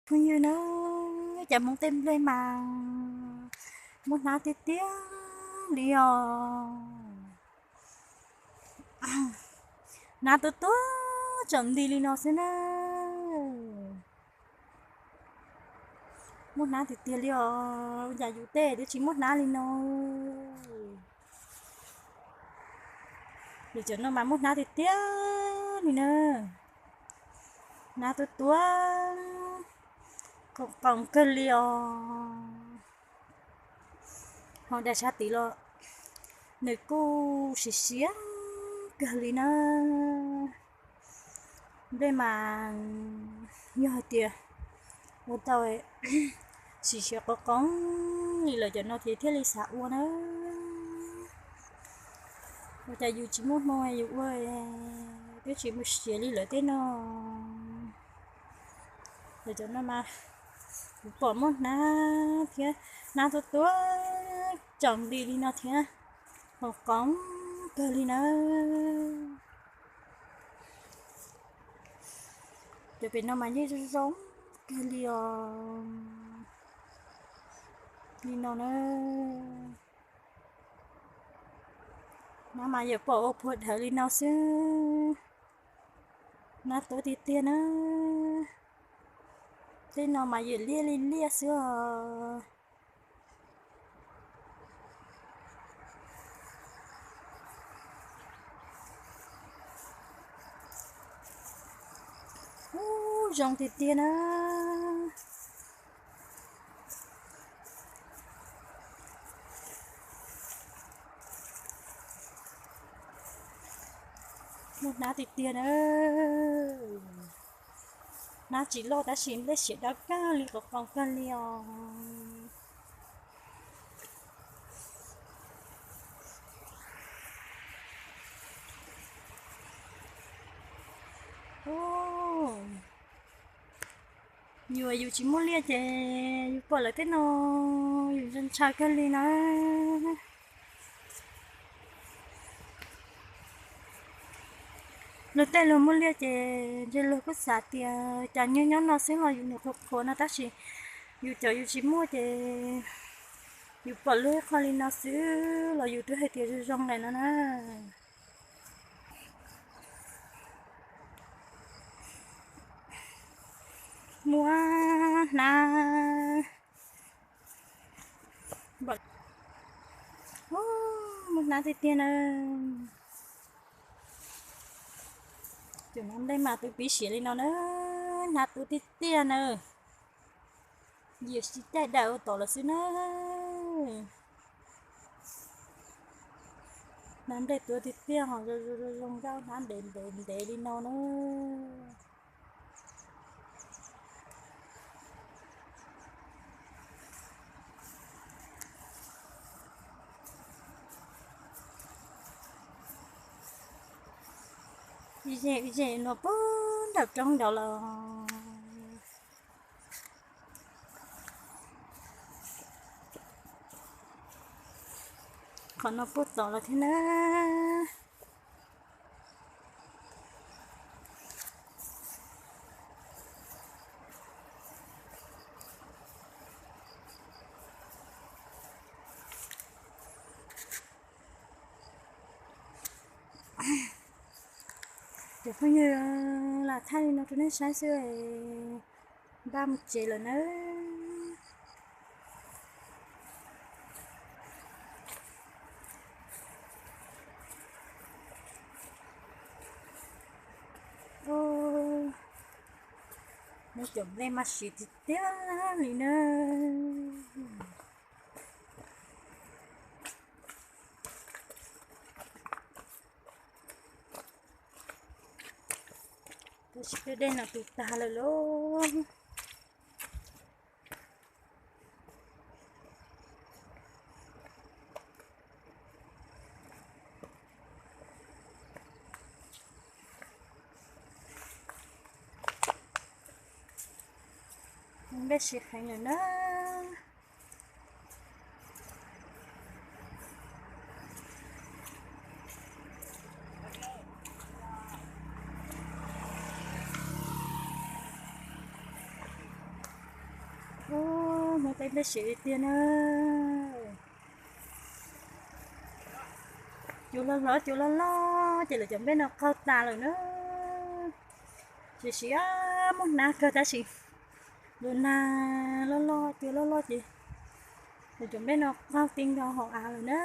phooj ywg na, cas Hmoob tej nplej mas muaj hnab tiag tiag li os. Hnab tuab tuab tsaus nti li no xwb na. Muaj hnab tiag tiag li os, cas yus tej twb tsis muaj hnab li no. Yus cov no mas muaj hnab tiag tiag li na. Hnab tuab tuab, qoom qoos kawg li os. Ho daim sab tid los nws kuj siav siav kawg li na. Nplej mas yog hais tias ua tau siav siav qoom qoos li lawm cov no ces thiaj li xav ua na. Ua cas yus tsis muaj hmoo yus ua twb tsis mus siav li lawv tej no. Lawv cov no mas kuv pom muaj hnab thiab, hnab tuab tuab tsaus nti li no thiab, qoom qoos kawg li na. Cov pem no mas yeej zoo zoo kawg li os. Li no na. Hnab mas yawm pom ua phuaj dhawv li no xwb. Hnab tuab tiag tiag na. Tej no mas yawm liaj li liaj xwb os. Ub, zoo tiag tiag na. Muaj hnab tiag tiag na. Hnab tsis loj tab sis nplej siav dawb kawg li, qoom qoos kawg li os. Yus, yus tsis muaj liaj ces yus pom lawv tej no yus ntshaw kawg li na. Luag tej luag muaj liaj ces ntshe luag kuj xav tias cas nyob nyob no xwb los yus nws qhuav qhuav no, tab sis yus cov yus tsis muaj ces yus pom luag ib qho li no xwb los yus twb hais tias zoo zoo lawm no na. Muaj hnab, muaj hnab tiag tiag na. Cov no nplej mas twb pib siav li no na, hnab tuab tiag tiag na. Yawm sib caij daws ua tom lawm xwb na. Hnab nplej tuab tiag tiag ho zoo zoo nkauj, hnab ntev ntev ntev li no na. Ze ze no puag nram roob nrad los. Qhov no puag tod los thiab na. Cov phooj ywg, lam thaij li no rau nej saib xwb, npaj mus tsev lawm nawb. Muab cov nplej mas siav tiag tiag li na. Tab sis tej dej no tu tag lawm lauj. Nplej siav heev lawm na. Peb npeb siv tiag na. Cua loj loj, cua loj loj ces lawv cov npej no qaug tas lawm na. Tsis siv muaj hnab kawg tab sis lub nag loj loj, cua loj loj ces lawv cov npej no qaug ti nkaus hauv av lawm na.